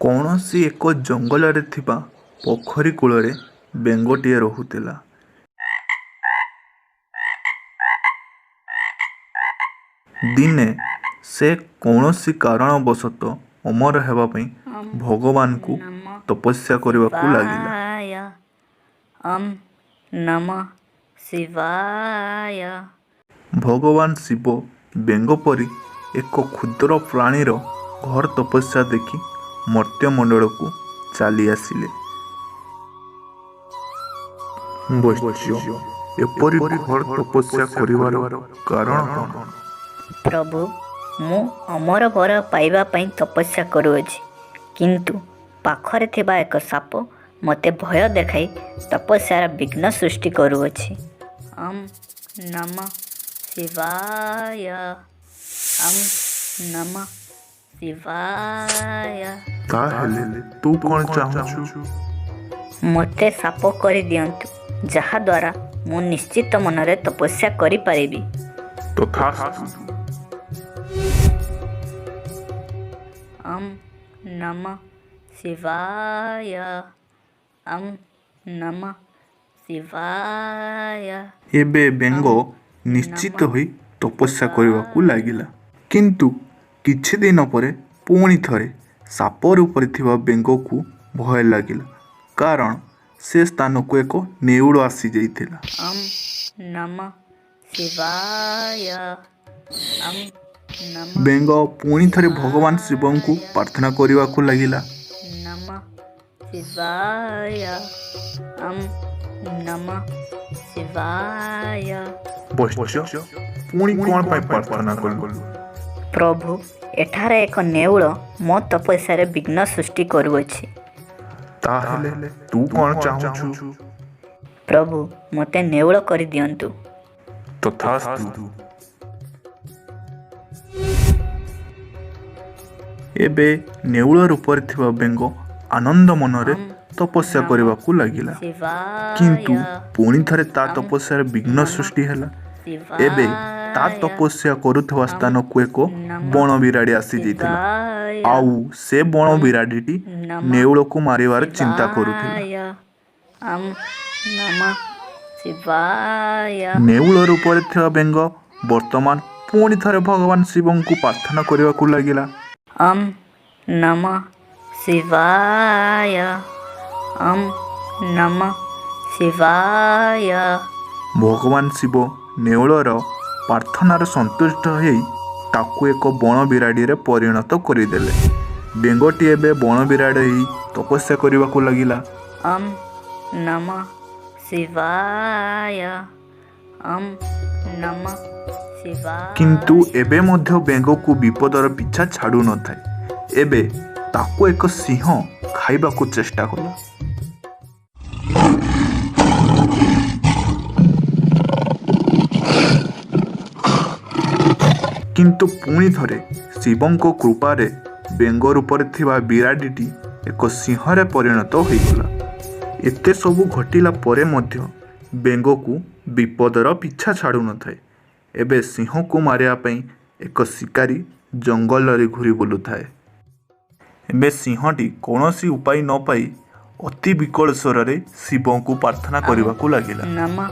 କୌଣସି ଏକ ଜଙ୍ଗଲରେ ଥିବା ପୋଖରୀ କୂଳରେ ବେଙ୍ଗଟିଏ ରହୁଥିଲା। ଦିନେ ସେ କୌଣସି କାରଣବଶତଃ ଅମର ହେବା ପାଇଁ ଅମ୍ ଭଗବାନଙ୍କୁ ନମଃ ତପସ୍ୟା କରିବାକୁ ଲାଗିଲା। ଶିବାୟ। ଅମ୍ ନମଃ ଶିବାୟ। ଭଗବାନ ଶିବ ବେଙ୍ଗ ପରି ଏକ କ୍ଷୁଦ୍ର ପ୍ରାଣୀର ଘୋର ତପସ୍ୟା ଦେଖି ମର୍ତ୍ତ୍ୟମଣ୍ଡଳକୁ ଚାଲି ଆସିଲେ। ବୈଶ୍ୟ, ଏପରି ଘୋର ତପସ୍ୟା କରିବାର କାରଣ କ'ଣ? ପ୍ରଭୁ, ମୁଁ ଅମର ବର ପାଇବା ପାଇଁ ତପସ୍ୟା କରୁଅଛି, କିନ୍ତୁ ପାଖରେ ଥିବା ଏକ ସାପ ମୋତେ ଭୟ ଦେଖାଇ ତପସ୍ୟାର ବିଘ୍ନ ସୃଷ୍ଟି କରୁଅଛି। ଅମ୍ ନମଃ ଶିବାୟ। ଅମ୍ ନମଃ ଶିବାୟ। ତାହେଲେ ତୁ କ'ଣ ଚାହୁଁଛୁ? ମୋତେ ସାପ କରିଦିଅନ୍ତୁ, ଯାହାଦ୍ୱାରା ମୁଁ ନିଶ୍ଚିତ ମନରେ ତପସ୍ୟା କରିପାରିବି। ତଥାସ୍ତୁ। ଅମ୍ ନମଃ ଶିବାୟ। ଅମ୍ ନମଃ ଶିବାୟ। ଏବେ ବେଙ୍ଗ ଅମ୍ ନିଶ୍ଚିତ ନମଃ ହୋଇ ତପସ୍ୟା କରିବାକୁ ଶିବାୟ। ଲାଗିଲା। କିନ୍ତୁ କିଛି ଦିନ ପରେ ପୁଣି ଥରେ ସାପ ରୂପରେ ଥିବା ବେଙ୍ଗକୁ ଭୟ ଲାଗିଲା, କାରଣ ସେ ସ୍ଥାନକୁ ଏକ ନେଉଳ ଆସିଯାଇଥିଲା। ଅମ୍ ନମଃ ଶିବାୟ। ଅମ୍ ନମଃ ବେଙ୍ଗ ପୁଣି ଥରେ ଭଗବାନ ଶିବଙ୍କୁ ଶିବାୟ। ପ୍ରାର୍ଥନା କରିବାକୁ ଲାଗିଲା। ନମଃ ଶିବାୟ। ଅମ୍ ନମଃ ଶିବାୟ। ବୈଶ୍ୟ, ପୁଣି କ'ଣ ପାଇଁ ପ୍ରାର୍ଥନା କଲୁ? ପ୍ରଭୁ, ଏଠାରେ ଏକ ନେଉଳ ମୋ ତପସ୍ୟାରେ ବିଘ୍ନ ସୃଷ୍ଟି କରୁଅଛି। ତାହେଲେ ତୁ କ'ଣ ଚାହୁଁଛୁ? ପ୍ରଭୁ, ମୋତେ ନେଉଳ କରିଦିଅନ୍ତୁ। ତଥାସ୍ତୁ। ଏବେ ନେଉଳ ରୂପରେ ଥିବା ବେଙ୍ଗ ଆନନ୍ଦ ମନରେ ଅମ୍ ତପସ୍ୟା ନମଃ କରିବାକୁ ଲାଗିଲା। ଶିବାୟ। କିନ୍ତୁ ପୁଣି ଥରେ ତା ଅମ୍ ତପସ୍ୟାରେ ବିଘ୍ନ ନମଃ ସୃଷ୍ଟି ହେଲା। ଏବେ ତା ଶିବାୟ। ତପସ୍ୟା କରୁଥିବା ଅମ୍ ସ୍ଥାନକୁ ଏକ ନମଃ ବଣ ବିରାଡ଼ି ଆସିଯାଇଥିଲା। ଶିବାୟ। ଆଉ ସେ ବଣ ଅମ୍ ବିରାଡ଼ିଟି ନମଃ ନେଉଳକୁ ମାରିବାର ଚିନ୍ତା କରୁଥିଲା। ଶିବାୟ। ଅମ୍ ନମଃ ଶିବାୟ। ନେଉଳ ରୂପରେ ଥିବା ବେଙ୍ଗ ବର୍ତ୍ତମାନ ପୁଣି ଥରେ ଭଗବାନ ଶିବଙ୍କୁ ପ୍ରାର୍ଥନା କରିବାକୁ ଲାଗିଲା। ଅମ୍ ନମଃ ଶିବାୟ। ଅମ୍ ନମଃ ଶିବାୟ। ଭଗବାନ ଶିବ ନେଉଳର ପ୍ରାର୍ଥନାରେ ସନ୍ତୁଷ୍ଟ ହୋଇ ତାକୁ ଏକ ବଣ ବିରାଡ଼ିରେ ପରିଣତ କରିଦେଲେ। ବେଙ୍ଗଟି ଏବେ ବଣ ବିରାଡ଼ି ହୋଇ ତପସ୍ୟା କରିବାକୁ ଲାଗିଲା। ଅମ୍ ନମଃ ଶିବାୟ। ଅମ୍ ନମଃ କିନ୍ତୁ ଶିବାୟ। ଏବେ ମଧ୍ୟ ବେଙ୍ଗକୁ ବିପଦର ପିଛା ଛାଡ଼ୁନଥାଏ। ଏବେ ତାକୁ ଏକ ସିଂହ ଖାଇବାକୁ ଚେଷ୍ଟା କଲା। କିନ୍ତୁ ପୁଣି ଥରେ ଶିବଙ୍କ କୃପାରେ ବେଙ୍ଗ ରୂପରେ ଥିବା ବିରାଡ଼ିଟି ଏକ ସିଂହରେ ପରିଣତ ହୋଇଗଲା। ଏତେ ସବୁ ଘଟିଲା ପରେ ମଧ୍ୟ ବେଙ୍ଗକୁ ବିପଦର ପିଛା ଛାଡ଼ୁନଥାଏ। ଏବେ ସିଂହକୁ ମାରିବା ପାଇଁ ଏକ ଶିକାରୀ ଜଙ୍ଗଲରେ ଘୂରି ବୁଲୁଥାଏ। ଏବେ ସିଂହଟି କୌଣସି ଉପାୟ ନ ପାଇ ଅତି ବିକଳ ସ୍ୱରରେ ଶିବଙ୍କୁ ପ୍ରାର୍ଥନା ଅମ୍ କରିବାକୁ ଲାଗିଲା। ନମଃ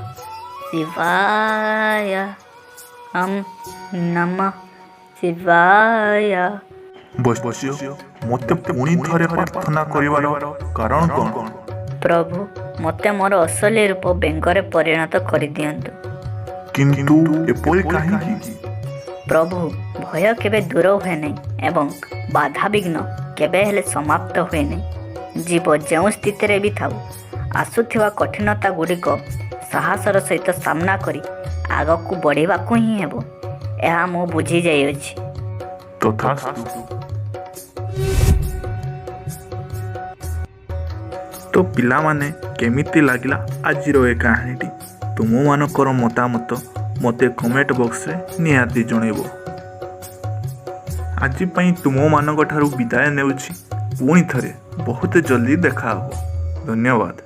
ଶିବାୟ। ଅମ୍ ନମଃ ଶିବାୟ। ବୈଶ୍ୟ, ମୋତେ ପୁଣି ଥରେ ପ୍ରାର୍ଥନା କରିବାର କାରଣ କ'ଣ? ପ୍ରଭୁ, ମୋତେ ମୋର ଅସଲି ରୂପ ବେଙ୍ଗରେ ପରିଣତ କରିଦିଅନ୍ତୁ। କିନ୍ତୁ ଏପରି କାହିଁକି? ପ୍ରଭୁ, ଭୟ କେବେ ଦୂର ହୁଏ ନାହିଁ ଏବଂ ବାଧାବିଘ୍ନ କେବେ ହେଲେ ସମାପ୍ତ ହୁଏ ନାହିଁ। ଜୀବ ଯେଉଁ ସ୍ଥିତିରେ ବି ଥାଉ, ଆସୁଥିବା କଠିନତା ଗୁଡ଼ିକ ସାହସର ସହିତ ସାମ୍ନା କରି ଆଗକୁ ବଢ଼ିବାକୁ ହିଁ ହେବ। ଏହା ମୁଁ ବୁଝିଯାଇଅଛି। ତଥାସ୍ତୁ। ତ ପିଲାମାନେ, କେମିତି ଲାଗିଲା ଆଜିର ଏ କାହାଣୀଟି? ତୁମମାନଙ୍କର ମତାମତ ମୋତେ କମେଣ୍ଟ ବକ୍ସରେ ନିହାତି ଜଣାଇବ। ଆଜି ପାଇଁ ତୁମମାନଙ୍କ ଠାରୁ ବିଦାୟ ନେଉଛି। ପୁଣି ଥରେ ବହୁତ ଜଲ୍ଦି ଦେଖା ହେବ। ଧନ୍ୟବାଦ।